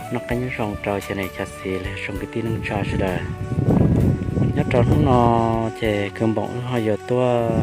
Noj qab nyob zoo rau cov niam cov txiv los yog tsoom kwv tij neej tsa sawv daws. Nyob rau hnub no ces kwv Npoom wb ho yuav tuaj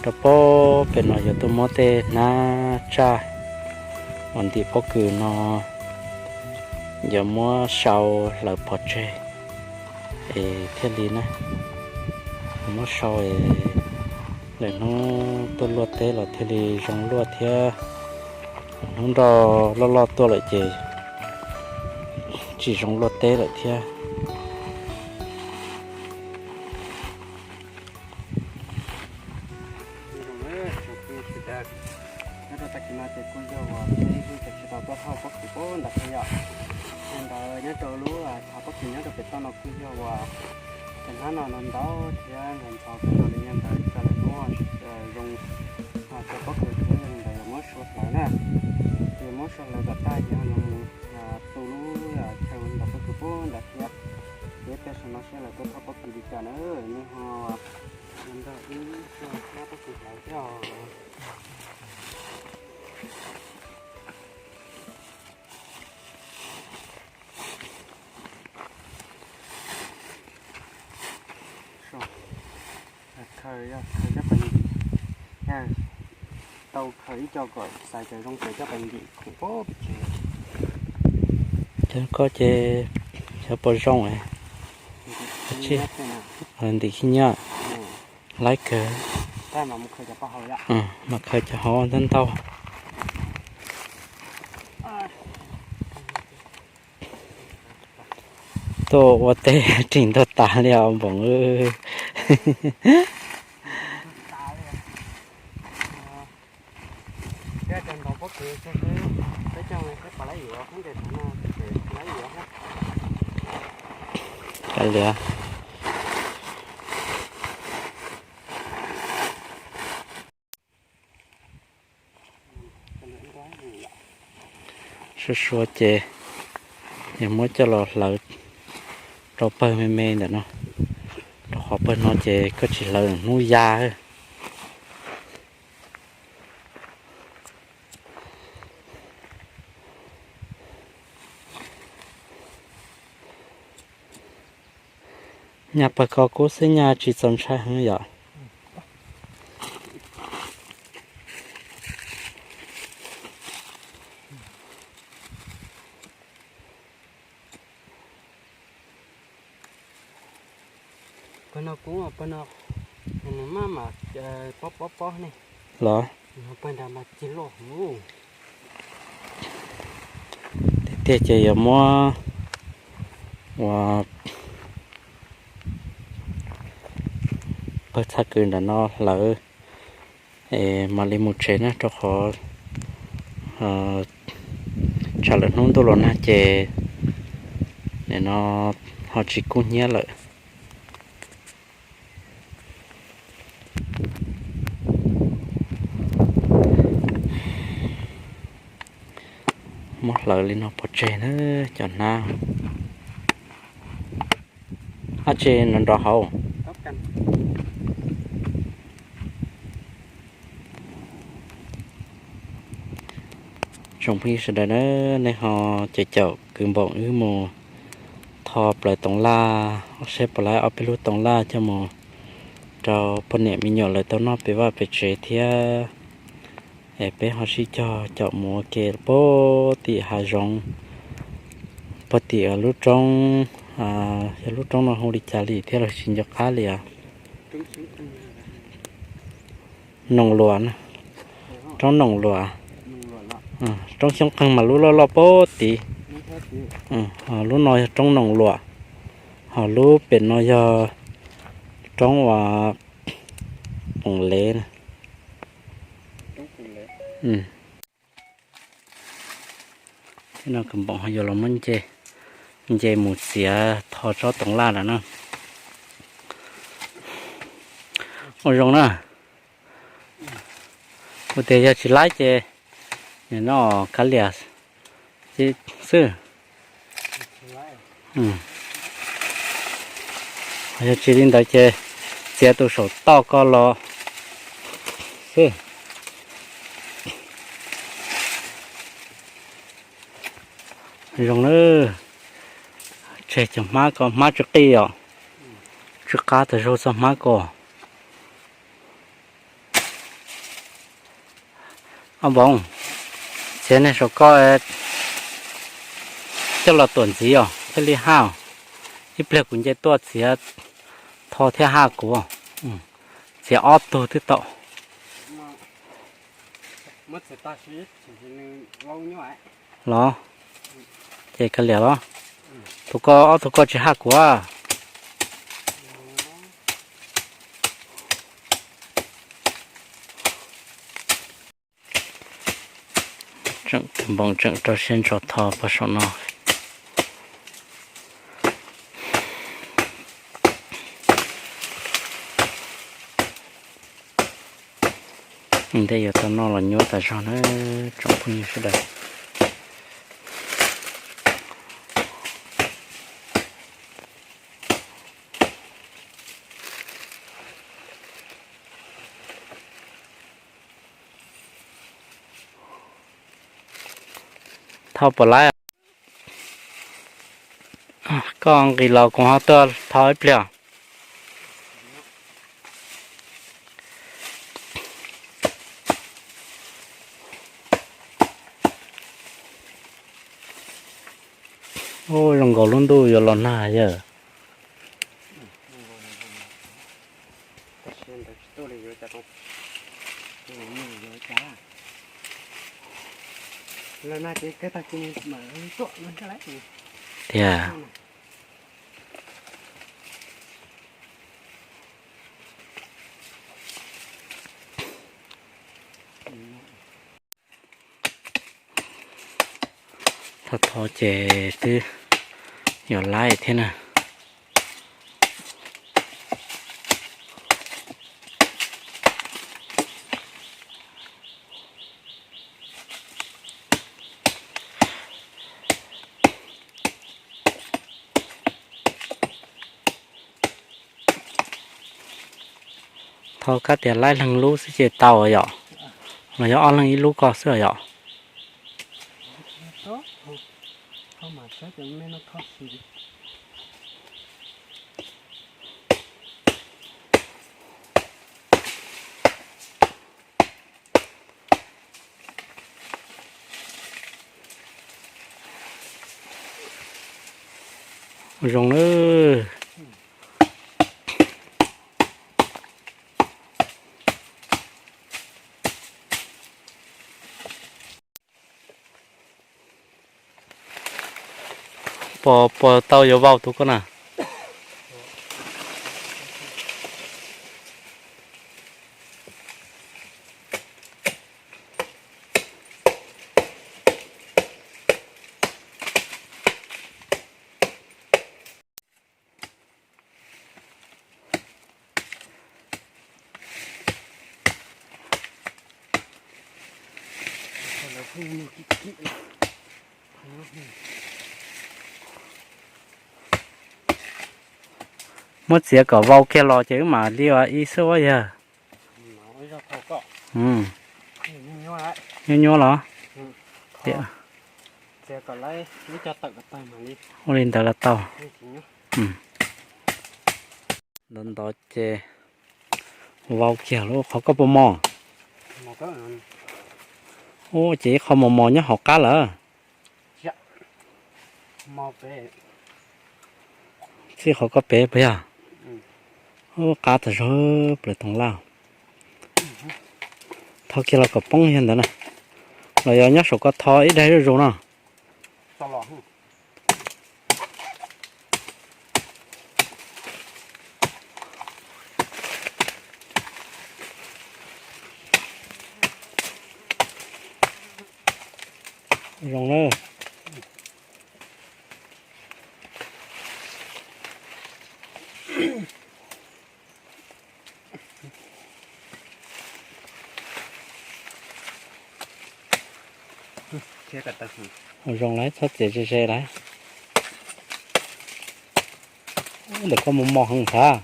rau pob pem no yuav tuaj muab tej hnab tsaj uas ntim pob kws no yuav muab sau hlawv pov tseg es thiaj li na, muab sau es lwm hnub tuaj luaj teb los thiaj li zoo luaj thiab. Hnub nroj loj loj tuaj lawm ces tsis zoo luaj teb lawm thiab. Nyob rau tag kis no ces kuj yog uas peb kuj tsis tau tuaj thauj pob kws puag nram thiab yom. Li ntawd nyob rau lub chav pob kws nyob rau pem toj no kuj yog uas cov hnab no ntau thiab ntau ntau kawg nkaus li. Li ntawd tso lawm hnub zoo, cov pob kws thiab li ntawd yuav muab sua hlawv na. Ces muab sua hlawv kom tag ces ho yuav mus tu lub chaw ntawm pob kws puag nram thiab. Ces peb saum no seb lawv tuaj thauj pob kws li cas na, nej ho nrog wb hnab pob kws hlawv thiab os. Khaws, khaws coj pas ntim, tau khaws ib co kom xaiv cov zoo ces coj pas ntim khoom pob pem tsev. Cov ko ces xyov puas zoo, ntim khib nyiab, laib kawg. Mas khaws cov hauv ntau ntau. Tuaj ua teb ris ntau tas li os Npoom. Kav liam. Sua sua ces yog muab coj los hlawv rau pawg me me ntawm no, rau qhov pawg no ces koj tsis hlawv hnub ya. Nyaj pawg ko kub xwb nyaj tsis txaus ntshai heev yom. Pawg no kub, pawg no nws maj mam pob pob pob ne. Los pawg nrad mas cig loj. Tiag tiag ces yuav muab ua pawg txhaj kws nram no hlawv es mam li mus tsev na, rau qhov tsam lawm hnub ntuj los nag ces nim no ho tsis kub hnyiab lawm. Muab hlawv li no pov tseg na cov hnab. Ab tsi nrov nrov hauv. Tsoom phooj ywg sawv daws na, nej ho caum caum kwv Npoom wb mus tho plaws toov laj, seb puas laib ob peb lub toov laj coj mus rau poj niam me nyuam lawv tau noj pem vaj pem tsev thiab. Es peb ho sib cog caum mus ua ke puag tim hav zoov, puag tim lub roob, yog lub roob no hu li cas li thiab los tsis nco qab li os. Noog Luam, roob Noog Luam. Roob Xyoob Qeeg mas lub loj loj puag tid. Ho lub no yog roob Noog Luam, ho lub pem no yog roob uas Poom Lev. Thiab no kwv Npoom ho yuav los muab nce mus txiav tho tsob toov laj lawm na. Ua zoo na. Ua tias yog tsis laib ces nim no kav liam xwb. Yog tsis li ntawd ces txiav tus saum toj ko los xwb. Zoo lawm, tseg cov hmab ko, hmab tsw qij os, tsw qab tas zog txog hmab ko. Ob npoov, txiav nej saum koj coj los tuam ntxiv os thiaj li haj. Ib pliag kuv nce tuaj txiav tho thiaj haj kuv. Txiav ob tug twb tau. Los, ces kav liam los. Tus ko, ob tug ko tsis haj kuv. Tseem tus npoos tseem rau siab ntso tho pog saum no. Ntej yuav tau noj los nyuaj tas zog na tsoom phooj ywg sawv daws. Thau puas laib? Koj nqis los kuv ho tuaj thau ib pliag. Ub, zoo nkaus lub ntuj yuav los nag yawg. Tiag. Thov thov ces twb yuav laib thiab na. Thov kab tias laib leeg lub xwb ces tau yom? Los yog ob leeg ib lub ko xwb yom? Zoo lawm. Puas, puas tau yuav vau tus koj na? Muab txiav kom vau kiag los ces wb mam li ua ib xwb ua yawg. Nyuaj nyuaj los? Ua li ntawd los tau. Ntov ntov ces vau kiag lub qhov koj puas mos? Ub, ces ib qho mos mos nyob hauv qab lawm. Txij qhov koj pem puas yog? Ub, qab tas zog plaws toov laj. Tho kiag los kom poob yog ntawd na. Los yog nyob saum koj tho ib daig zuj zus no. Zoo na. Ua zoo lawm, txhob txiav ze ze lawm. Ntawm koj mos mos heev ntag.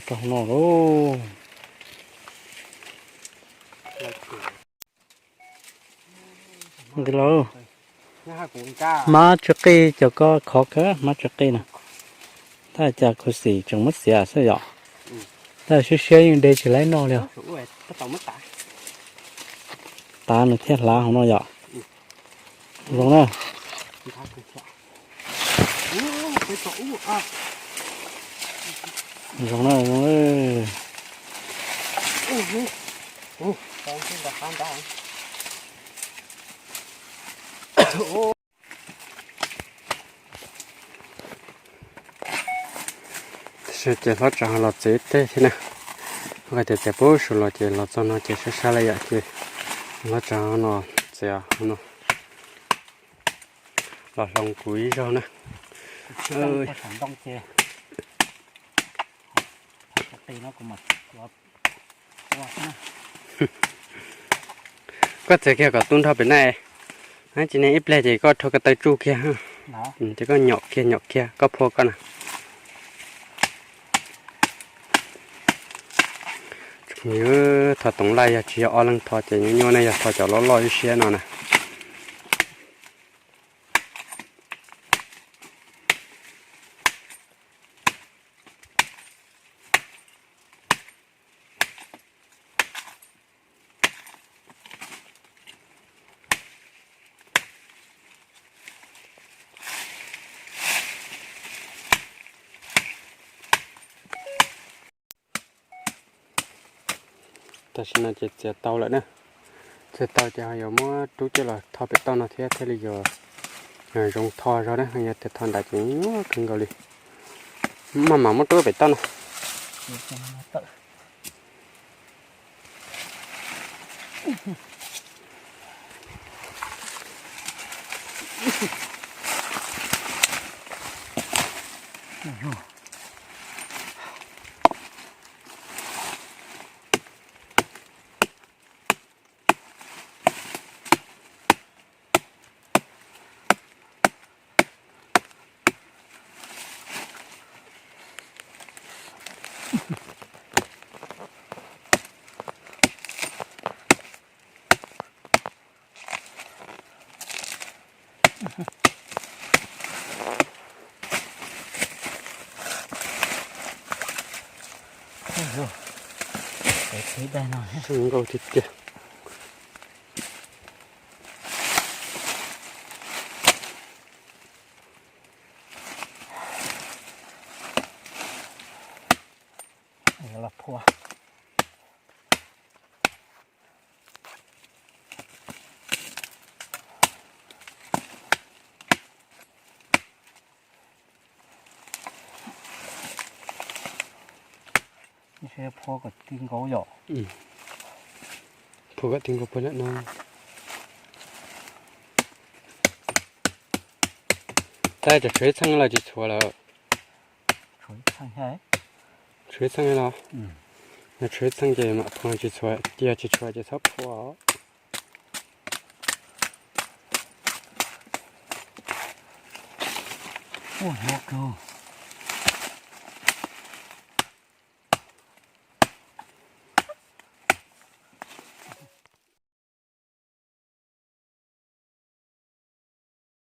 Toog no lauj. Nqis los. Mab tsw qij, cov ko khov kawg, mab tsw qij na. Tab cas khuv xim tseem muab xiav xwb yom. Tab siab siab yeej de tsis laib noj li os. Tav nws thiaj hlav hauv no yom. Zoo na. Zoo na, zoo na. Ces hlob Tsav los txiav teb thiab na. Hais tias txiav pub su los ces los txog no ces sab sab li yom, ces hlob Tsav no txiav no los hloov kuv ib zaug na. Koj txiav kiag kom tu nrho pem na. Tsis ne ib pliag ces koj rho ko taw tsuj kiag, ces koj nyom kiag nyom kiag koj phua koj na. Thaum toov laj yog tsis yog ob leeg tho ces nyuaj nyuaj ne, yog tho cov loj loj ib siab no na. Tam sim no ces txiav tau lawm na. Txiav tau ces ho yuav muab rub coj los tho pem toj no thiab thiaj li yuav zoo tho zog na, yog tias tho nrad ces nyuaj kawg nkaus li. Maj mam muab rub pem toj no. Zoo nkauj tiag tiag. Phua kom ti nkaus yom. Phua kom ti nkaus puag nram no. Tab cov tshuav ib txheej los tsis txhuav lawm. Tshuav ib txheej los? Yog tshuav ib txheej ces mam phua, tsis txhuav, yog tsis txhuav ces txhob phua. Ua, nag kawg.